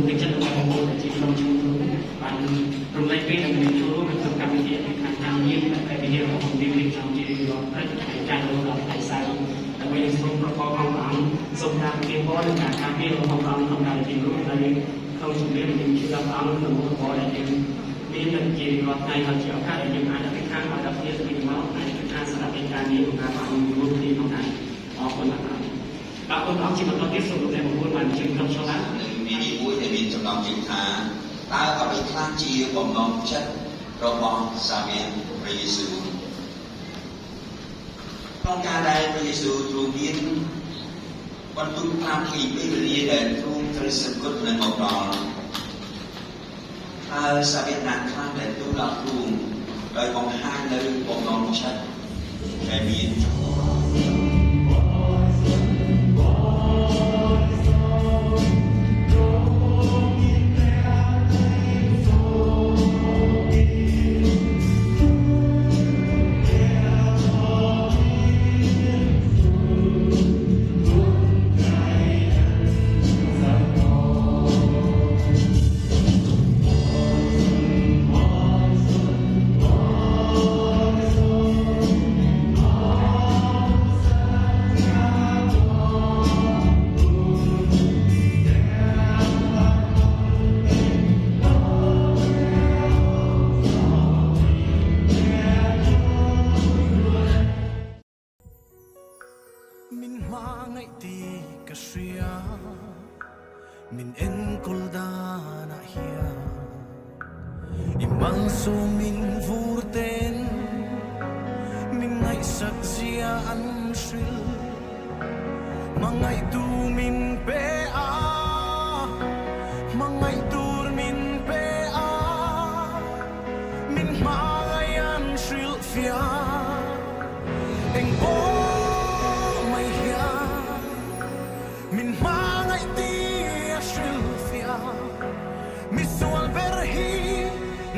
们真的包括在这中冲突，反如来被人们出入的时候，他们也会看看你们在别人红顶里上去了，而且在路上在山，特别是从ประกอบของอังสมการเพียงพอในการการเพียงของอังทำการเพียงรู้ในเข้าสู่เรื่องในชีวิตอังหนูพอได้เองมีเป็นจีนว่าในเขาเกี่ยวข้าวยังอาจจะไปข้างมาดับเทียบเป็นว่าอาจจะเป็นข้างสลับเป็นการนี้ของการฟังรู้ที่ของการออกคนละครับบางคนออกชีวิตตอนที่สุดในบุคคลมันจึงต้องชนะ នឹងមានមួយដែលមានចំណងជើងថាតើអ្វីខ្លះជាបំណងចិត្តរបស់សាវកព្រះយេស៊ូវក្នុងការដែលព្រះយេស៊ូវទ្រង់មានបន្ទូលប្រាប់ពីពេលវេលាដែលទ្រង់ត្រូវសគត់នឹងមកដល់តើសាវកណាខ្លះដែលទូលដល់ទ្រង់ដោយបង្ហាញនៅបំណងចិត្តដែលមាន Min hmangaih tih ka hria, min enkawl danah hian i malsawm min vur ten min ngaihsak zia an hrilh. Hmangaih tu min pe a, hmangaih tur min pe a, min hmangaih an hrilh fiah. Eng pawh mai hian min hmangaih tih a hrilh fiah. Misual ber hi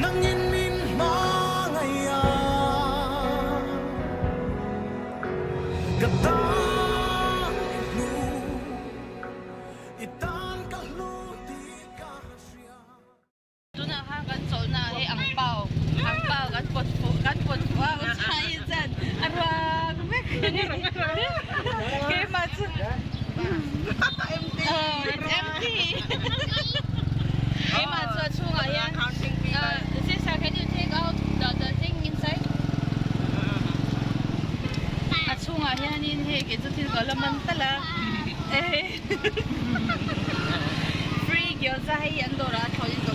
nangin min hmangaih a. Ka tan i hlu, i tan ka hlu tih ka hria. Tunah khan kan chawlhna ah hei ang pau ang pau kan pawt fuh kan pawt fuh a u chhai chuan a ruak vek keimah chu it's empty keimah chu a chhungah hian sister can you take out the the thing inside a chhungah hianin hei kei chu thil ka la man tal a free gyoza hei an dawrah a thlawh in.